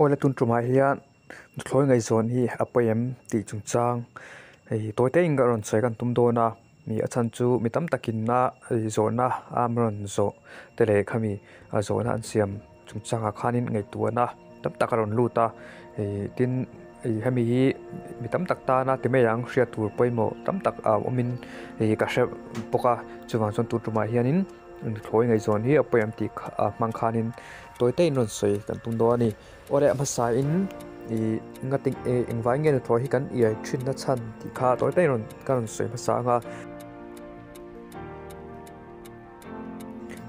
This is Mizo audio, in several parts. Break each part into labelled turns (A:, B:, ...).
A: Awle tun tumah hian nuthlawi ngaihzawn hi a pawi em tih chungchang hei tawi te in ka rawn sawi kan tum dawn a mi a chhan chu mi tam takin a zawhna a an rawn zawh te leh khami a zawhna an siam chungchangah khanin ngaihtuahna tam tak a rawn lut a ih tin ih hemi hi mi tam tak tana ti mai ang hriat tur pawimawh tam tak a awmin ih ka hre bawk a chuvang chuan tun tumah hianin nuthlawi ngaihzawn hi a pawi em tih a hmang khanin tawi te in rawn sawi kan tum dawn a ni. Aw leh hmasa in ih ngati ih engvai nge nuthlawi hi kan iai thin na chhan tih kha tawi te in rawn ka rawn sawi hmasa ang a.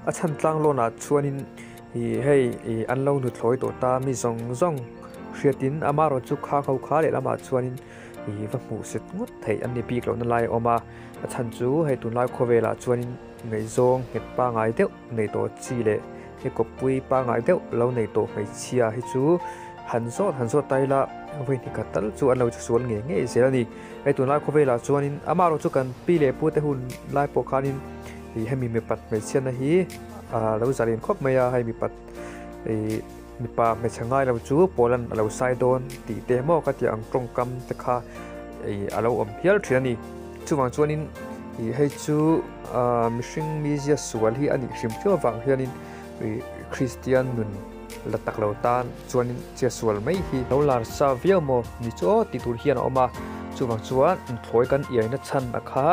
A: A chhan tlang lawn ah chuanin ih hei ih an lo nuthlawi tawh ta mi zawng zawng hriatin amaherawh chu khang ho kha lehlamah chuanin ih va hmuh set ngawt theih an ni bik lohna lai a awm a, a chhan chu hei tunlai khawvelah chuanin ngaihzawng nghet pangngai deuh nei tawh chi leh he kawppui pangngai deuh lo nei tawh hmeichhia hi chu han zawt han zawt ta ila vawi hnih khat tal chu an lo chhusual ngei ngei zel a ni. Hei tunlai khawvelah chuanin amaherawh chu kan pi leh pute hun lai pawh khanin ih hemi mipat hmeichhiatna hi ah lo zalin khawp mai a, hei mipat ih mipa hmeichhe ngai lo chu pawlan a lo sai dawn tih te maw ka tih ang tawngkam te kha ih a lo awm hial thin a ni. Chuvang chuanin ih hei chu ah mihring mizia sual hi a nih hrim hrim avang hianin ih Kristian nun la tak lo tan chuanin chia sual mai hi lo lar sa viau maw ni chu aw tih tur hian a awm a, chuvang chuan inthlawi kan iaina chhan a kha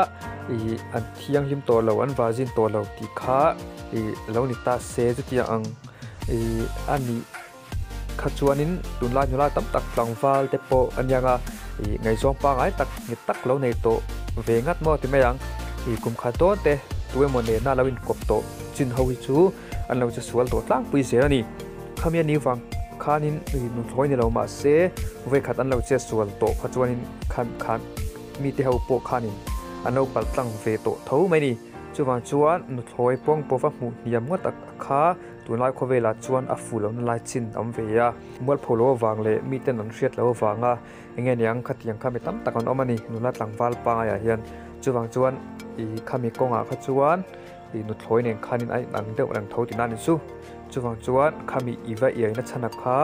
A: ih an thianghlim tawh lo an virgin tawh lo tih kha ih lo ni ta se chutiang ang ih a nih kha chuanin tunlai nula tam tak tlangval te pawh a niang a ih ngaihzawng pangngai tak nghet tak lo nei tawh ve ngat maw ti mai ang ih kum khat dawn te tu emaw nena lo inkawp tawh chin ho hi chu an lo che sual tawh tlangpui zel a ni. Khami a nih vang khanin nuthlawi ni lo mah se vawikhat an lo che sual tawh kha chuanin khan khan mite ho pawh khanin an lo pal tlang ve tawh tho mai a ni. Chuvang chuan nuthlawi pawng pawh va hmuh hniam ngawt a kha tunlai khawvelah chuan a fuh lohna lai chin a awm ve a. Mualpho lo avang leh miten an hriat loh avanga eng nge niang khatiang kha mi tam tak an awm a ni nula tlangval pangaiah hian. Chuvang chuan ih khami kawngah kha chuan Ih nuthlawi nen khanin a inang deuh reng tho tihna a ni chu. Chuvang chuan khami i va iaina chhana kha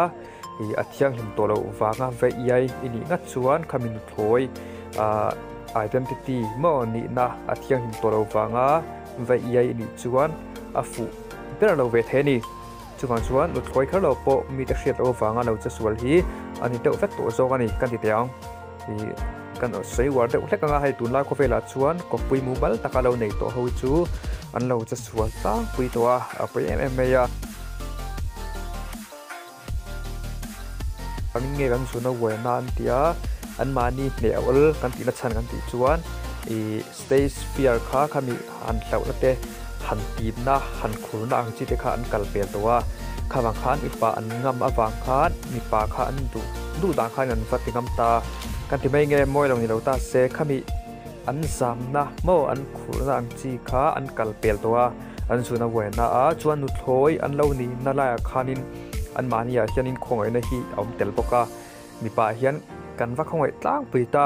A: ih a thianghlim tawh loh vanga va iai i nih ngat chuan khami nuthlawi ah identity maw nihna a thianghlim tawh loh vanga va iai i nih chuan a fuh ber lo ve thei a ni. Chuvang chuan nuthlawi kher lo pawh mite hriat loh avanga lo che sual hi a ni deuh vek tawh zawk a ni kan ti teh ang. Ih kan sawi uar deuh hlek anga hei tunlai khawvelah chuan kawppui mumal taka lo nei tawh ho hi chu an lo che sual tlangpui tawh a, a pawi em em mai a. Engin nge kan zuna uai na an ti a, anmahni hneh a awl kan tihna chhan kan tih chuan ih stage fear kha khami han hlauhna te han titna han khurna ang chi te kha an kal pel tawh a, khavang khan mipa an ngam avang khan mipa kha an duh duh dan khan an va ti ngam ta kan ti mai nge mawi lo ni lo ta se khami an zamna maw an khurna ang chi kha an kal pel tawh a, an zun a vuaina a chuan nuthlawi an lo ni na laiah khanin anmahniah hianin khawngaihna hi a awm tel bawk a. Mipa hian kan va khawngaih tlangpui ta,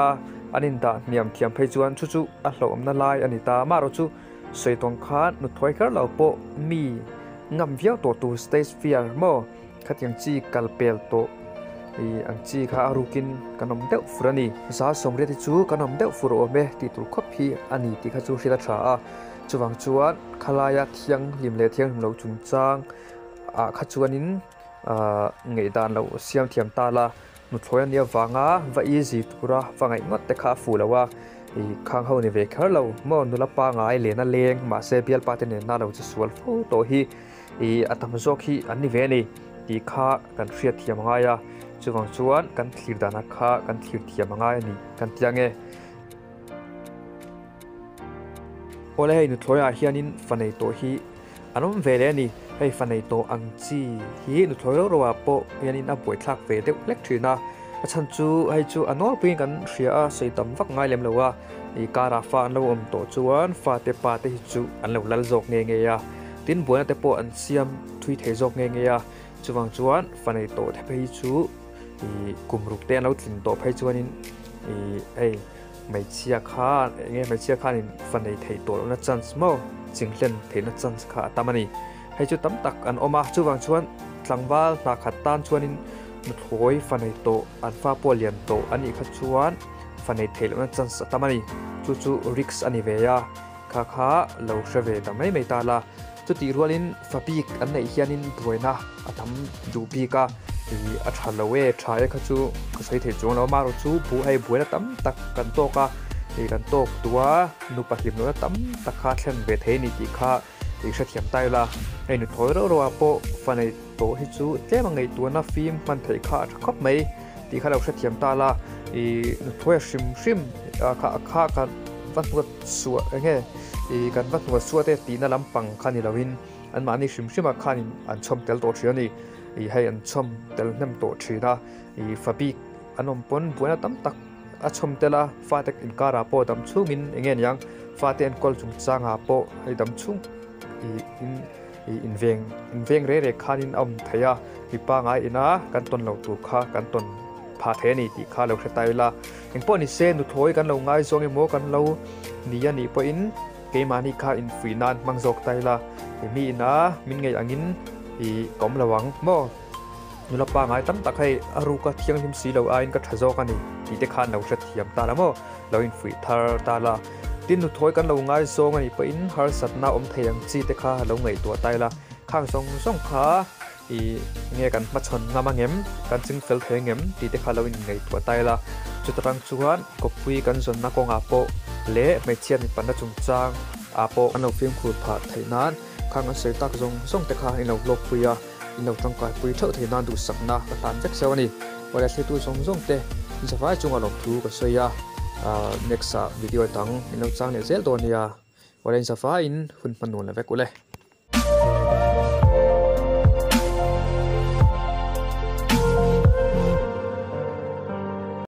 A: an indah hniam thiam phei chuan chu chu a hlauhawmna lai a ni ta. Amaherawh chu sawi tawng khan nuthuai kher lo pawh mi ngam viau tawh tur stage fear maw khatiang chi kal pel tawh ih ang chi kha a rukin kan awm deuh fur a ni. 80% hi chu kan awm deuh fur awm e tih tur khawp hi a ni tih kha chu hriat a tha a. Chuvang chuan khalaia thianghlim leh thianghlim lo chungchang ah kha chuanin Ahh ngaihdan lo siam thiam ta la, nuthlawi a nih avanga va easy tura va ngaih ngawt te kha a fuh lo a, ih khang ho ni ve kher lo maw nula pangai len a leng mahse bialpa te nena lo che sual fo tawh hi ih a tam zawk hi an ni ve a ni tih kha kan hriat thiam a ngai a, chuvang chuan kan thlir dana kha kan thlir thiam a ngai a ni kan ti ang e. Awle hei nuthlawi ah hianin fa nei tawh hi An awm ve leh a ni. Hei fa nei tawh ang chi hi nuthlawi rauh rauh ah pawh hianin a buaithlak ve deuh hlek thin a. A chhan chu hei chu a nawlpuiin kan hria a, sawi tam vak ngai lem lo a. Ih karah fa an lo awm tawh chuan fate pa te hi chu an lo lal zawk nge nge a. Tin buaina te pawh an siam thui thei zawk nge nge a. Chuvang chuan fa nei tawh te phei hi chu ih kum ruk te an lo tlin tawh phei chuanin ih hei Hmeichhia kha eng nge hmeichhia khanin fa nei theih tawh lohna chance maw chinglen theihna chance kha a tam a ni. Hei chu tam tak an awm a, chuvang chuan tlangval hna khat tan chuanin Nuthlawi fa nei tawh, an fa pawh lian tawh a nih kha chuan fa nei theih lohna chance a tam a ni. Chu chu risk a ni ve a, kha kha lo hre ve ta mai mai ta la. Chutih rualin fa bik an neih hianin buaina a tam duh bik a, ih a tha lo e, tha e kha chu ka sawi thei chuang lo a, amaherawh chu bu hei buaina tam tak kan tawk a, ih kan tawk duh a, nupa hlim lohna tam tak kha thlen ve thei a ni tih kha ih hrethiam ta ila. Hei nuthlawi reuh reuh ah pawh fa nei tawh hi chu tlem a ngaihtuahna fim hman theih kha a tha khawp mai tih kha lo hrethiam ta la, ih nuthlawi a hrim hrim kha kha kan va hnuat suah eng nge ih kan va hnuat suah te tihna lampang kha ni loin anmahni hrim hrim ah khanin an chhawm tel tawh thin a ni ih hei an chhawm tel hnem tawh thin a ih fa bik an awm pawn buaina tam tak a chhawm tel a fate inkarah pawh dam chhungin eng nge niang fate enkawl chungchangah pawh hei dam chhung ih in ih inveng inveng reng reng khanin a awm thei a mi pangai ina kan tawn loh tur kha kan tawn phah thei a ni tih kha lo hre ta ila. Engpawh ni se nuthlawi kan lo ngaizawng emaw kan lo ni a nih pawhin keimahni kha infuih nan hmang zawk ta ila i mi ina min ngaih angin ih ka awm lo ang maw? Nula pangai tam tak hei a ruka thianghlim si lo aiin ka tha zawk a ni tih te khan lo hrethiam ta la maw? Lo infuih thar ta la. Tin nuthlawi kan lo ngaizawng a nih pawhin harsatna awm thei ang chi te kha lo ngaihtuah ta ila khang zawng zawng kha I nge kan hmachhawn ngam angem, kan ching fel thei angem tih te kha lo in ngaihtuah ta ila. Chuta tang chuan kawppui kan zawnna kawngah pawh leh hmeichhia mipanna chungchang ah pawh an lo fimkhur phah theih nan khang an sawi tak zawng zawng te kha in lo hlawk pui a, in lo tangkai pui theuh thei nan duhsakna ka hlan vek zeuh a ni. Awle thlitu zawng zawng te zavai chunga lawmthu ka sawi a, next ah video dang in lo chang leh zel dawn nia. Awle in zavaiin hun hman nuam la vek ule.